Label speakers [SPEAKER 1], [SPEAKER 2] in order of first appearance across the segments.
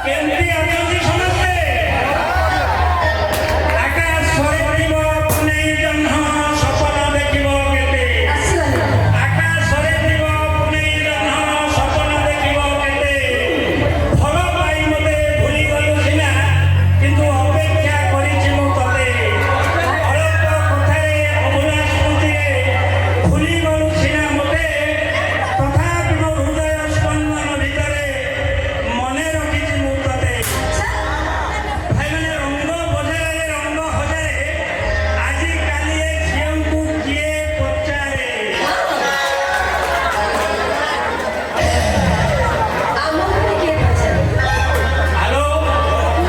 [SPEAKER 1] କେମିତି ଅଛନ୍ତି ସମସ୍ତେ? ଆକାଶରେ ଥିବ ପୁନେଇ ଜହ୍ନ, ସପନ ଦେଖିବ କେତେ।
[SPEAKER 2] ଆସିଗଲେ।
[SPEAKER 1] ଆକାଶରେ ଥିବ ପୁନେଇ ଜହ୍ନ, ସପନ ଦେଖିବ କେତେ। ଭଲ ପାଇ ମତେ ଭୁଲିଗଲୁ ସିନା, କିନ୍ତୁ ଅପେକ୍ଷା କରିଛି ମୁଁ ତତେ। ଅଳ୍ପ କଥାରେ, ଅଭୁଲା ସ୍ମୃତିରେ ଭୁଲିଗଲୁ ସିନା ମତେ, ତଥାପି ମୋ ହୃଦୟ ସ୍ପନ୍ଦନ ଭିତରେ ମନେ ରଖିଛି ମୁଁ ତତେ। ଭାଇମାନେ, ରଙ୍ଗ ବଜାରରେ ରଙ୍ଗ ହଜାରେ, ଆଜିକାଲି ଏ ଝିଅଙ୍କୁ କିଏ ପଚାରେ?
[SPEAKER 2] ଆମକୁ ବି କିଏ ପଚାରେ?
[SPEAKER 1] ହ୍ୟାଲୋ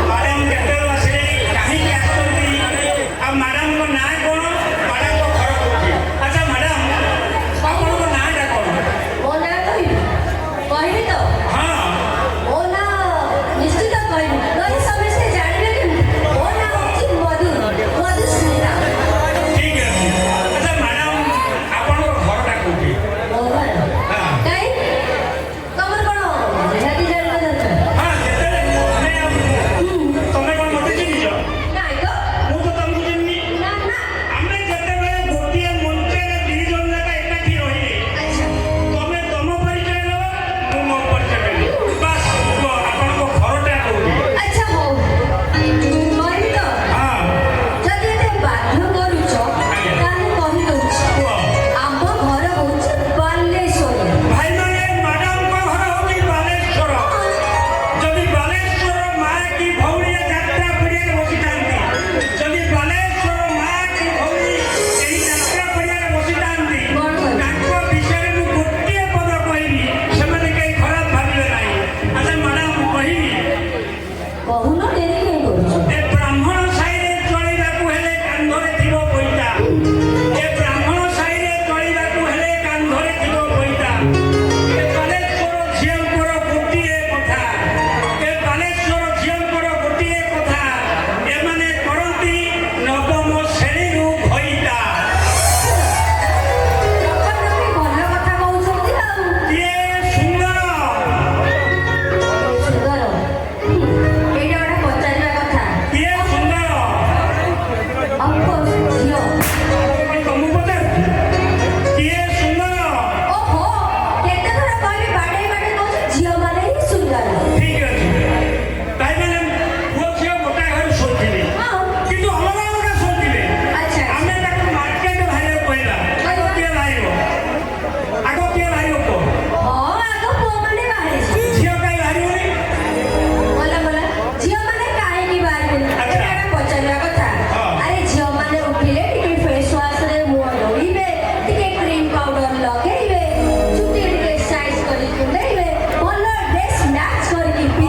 [SPEAKER 1] ମ୍ୟାଡ଼ାମ, କେତେବେଳୁ ଆସିଲେଣି? କାହିଁକି ଆସିଛନ୍ତି? ଆଉ ମ୍ୟାଡ଼ାମଙ୍କ ନାଁ କ'ଣ? ମ୍ୟାଡ଼ାମଙ୍କ ଘର କୋଉଠି? ଆଚ୍ଛା ମ୍ୟାଡ଼ାମ, ଆପଣଙ୍କ ନାଁଟା କ'ଣ?
[SPEAKER 2] ମୋ ନାଁ କହିବି? କହିବି ତ?
[SPEAKER 1] ହଁ।
[SPEAKER 2] ମୋ ନାଁ ନିଶ୍ଚିତ କହିବି, ନହେଲେ ସମସ୍ତେ ଜାଣିବେ କେମିତି? ମୋ ନାଁ ହେଉଛି ମଧୁ, ମଧୁସ୍ମିତା।
[SPEAKER 1] ଠିକ ଅଛି। ଆଚ୍ଛା ମ୍ୟାଡ଼ାମ, ଆପଣଙ୍କ ଘରଟା କୋଉଠି?
[SPEAKER 2] ମୋ ଘର?
[SPEAKER 1] ହଁ।
[SPEAKER 2] କାଇଁ, ତମର କ'ଣ ନିହାତି ଜାଣିବା ଦରକାର?
[SPEAKER 1] ହଁ, ଯେତେବେଳେ ଆମେ ତମେ କ'ଣ ମତେ ଚିହ୍ନିଛ?
[SPEAKER 2] ନାଇଁ ତ।
[SPEAKER 1] ମୁଁ ତ ତମକୁ ଚିହ୍ନିନି।
[SPEAKER 2] ନା ନା।
[SPEAKER 1] ଆମେ ଯେତେବେଳେ ଗୋଟିଏ ମଞ୍ଚରେ ଦି ଜଣ ଯାକ ଏକାଠି ରହିଲେ, ତମେ ତମ ପରିଚୟ ଦେବ, ମୁଁ ମୋ ପରିଚୟ ଦେବି। ବାସ୍, କୁହ, ଆପଣଙ୍କ ଘରଟା କୋଉଠି?
[SPEAKER 2] ଆଚ୍ଛା ହଉ, କହିବି ତ।
[SPEAKER 1] ହଁ।
[SPEAKER 2] ଯଦି ଏତେ ବାଧ୍ୟ କରୁଛ, ତାହେଲେ କହିଦଉଛି।
[SPEAKER 1] କୁହ।
[SPEAKER 2] ଆମ ଘର ହଉଛି ବାଲେଶ୍ୱର।
[SPEAKER 1] ଭାଇମାନେ, ମ୍ୟାଡ଼ାମଙ୍କ ଘର ହଉଛି ବାଲେଶ୍ୱର। ଯଦି ବାଲେଶ୍ୱର ମା କି ଭଉଣୀ ଏ ଯାତ୍ରା ପଡ଼ିଆରେ ବସିଥାନ୍ତି, ଯଦି ବାଲେଶ୍ୱର ମା କି ଭଉଣୀ ଏହି ଯାତ୍ରା ପଡ଼ିଆରେ ବସିଥାନ୍ତି,
[SPEAKER 2] କଣ କହିବେ?
[SPEAKER 1] ତାଙ୍କ ବିଷୟରେ ମୁଁ ଗୋଟିଏ ପଦ କହିବି, ସେମାନେ କେହି ଖରାପ ଭାବିବେ ନାହିଁ। ଆଚ୍ଛା ମ୍ୟାଡ଼ାମ, କହିବି?
[SPEAKER 2] କହୁନ, ଡେରି କାଇଁ କରୁଛ?
[SPEAKER 1] ଏ ବ୍ରାହ୍ମଣ ସାହିରେ ଚଳିବାକୁ ହେଲେ କାନ୍ଧରେ ଥିବ ପଇତା। ଏ ବ୍ରାହ୍ମଣ ସାହିରେ ଚଳିବାକୁ ହେଲେ କାନ୍ଧରେ ଥିବ ପଇତା। ଏ ବାଲେଶ୍ୱର ଝିଅଙ୍କର ଗୋଟିଏ କଥା, ଏ ବାଲେଶ୍ୱର ଝିଅଙ୍କର ଗୋଟିଏ କଥା, ଏମାନେ କରନ୍ତି ନବମ ଶ୍ରେଣୀରୁ ଘଇତା।
[SPEAKER 2] ଆପଣ ବି ଭଲ କଥା କହୁଛନ୍ତି ଆଉ।
[SPEAKER 1] କିଏ ସୁନ୍ଦର?
[SPEAKER 2] ସୁନ୍ଦର? ଏଇଟା ଗୋଟେ ପଚାରିବା କଥା?
[SPEAKER 1] କିଏ ସୁନ୍ଦର?
[SPEAKER 2] ଅଫକୋର୍ସ ଝିଅ।
[SPEAKER 1] ତମକୁ ପଚାରୁଛି, କିଏ ସୁନ୍ଦର?
[SPEAKER 2] ଓହୋ, କେତେ ଥର କହିବି? ବାଡେଇ ବାଡେଇ କହୁଛି, ଝିଅ ମାନେ ହିଁ ସୁନ୍ଦର।
[SPEAKER 1] ଠିକ ଅଛି ଭାଇମାନେ, ପୁଅ ଝିଅ ଗୋଟାଏ ଘରେ ଶୋଇଥିବେ, କିନ୍ତୁ ଅଲଗା ଅଲଗା ଶୋଇଥିବେ। ଆମେ ତାକୁ ମାର୍କେଟ ବାହାରିବାକୁ କହିବା, ଆଗ କିଏ ବାହାରିବ? ଆଗ କିଏ ବାହାରିବ କୁହ?
[SPEAKER 2] ହଁ, ଆଗ ପୁଅ ମାନେ ବାହାରିବେ।
[SPEAKER 1] ଝିଅ କାହିଁ ବାହାରିବନି?
[SPEAKER 2] ମଲା ମଲା, ଝିଅ ମାନେ କାହିଁକି ବାହାରିବେନି? ଏଇଟା ଗୋଟେ ପଚାରିବା କଥା? ଆରେ, ଝିଅ ମାନେ ଉଠିଲେ ଟିକେ ଫେସ୍ ୱାଶ ରେ ମୁହଁ ଧୋଇବେ, ଟିକେ କ୍ରିମ ପାଉଡର ଲଗେଇବେ, ଚୁଟି ଟିକେ ସାଇଜ କରି କୁଣ୍ଡେଇବେ, ଭଲ ଡ୍ରେସ୍ ମ୍ୟାଚ୍ କରିକି ପିନ୍ଧିବେ।